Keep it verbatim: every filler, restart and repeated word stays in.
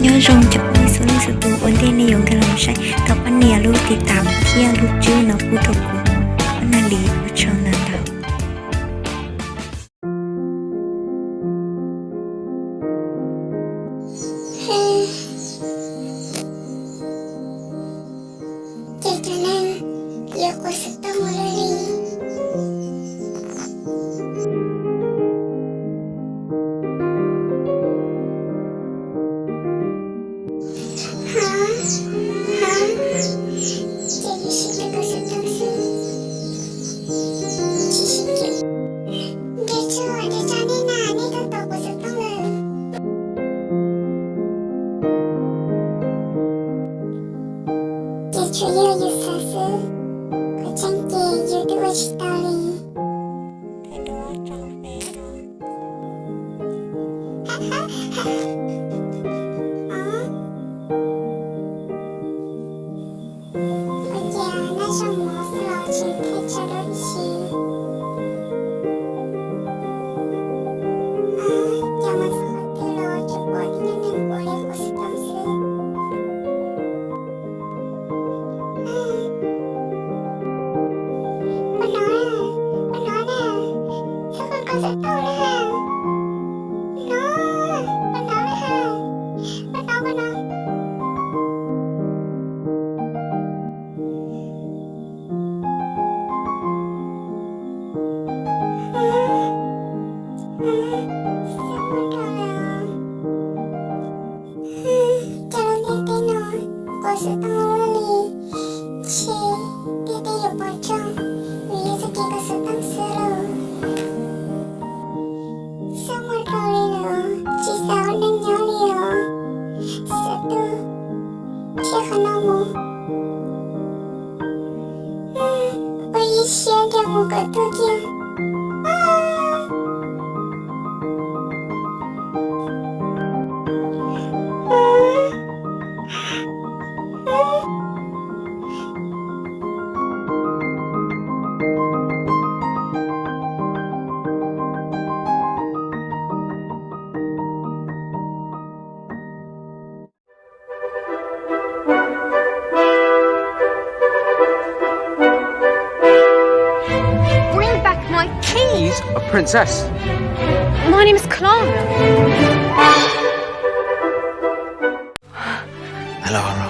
Nyob zoo cov phooj ywg sawv daws, ua ntej nej yuav nkag los saib, thov pab nias lub tiv tam thiab lub tswb no pub rau kuv, pab nias li ua tsaug ntau ntau. Ces cov neeg yuav quas xov tooj ua luaj li. Ha, ha, ces yuav sib tau quas xov tooj xwb. Tsis sib tau. Nco tso, nco tso nej na, nej tau tau quas xov tooj lawm. Ces tsuas yog yus xav xwb, qhov tseeb ces yus twb ua tsis tau li. Ua cas naj zaj mov xwb los tsis thaij tso dua tsi? Cas mas xwb qhov twg los tsuas pom tib neeg ua li quas xov tooj xwb. Pab hnov, pab hnov na, xwb qhov quas xov tooj na ha. Hnov, pab hnov na ha, pab hnov, pab hnov. Cas lub ntiaj teb no quas xov tooj luaj li, ntshe ntiaj teb yuav pov tsoog vim yus txoj kev quas xov tooj xwb lauj. Xab muaj dhau li lawm, tsis xav ua neej nyob li os. Xav tuag thiab qhov no mus. Ua ib siab dhau mus kom tuag kiag. Bring back my keys! A princess. My name is Clara. Hello, hello.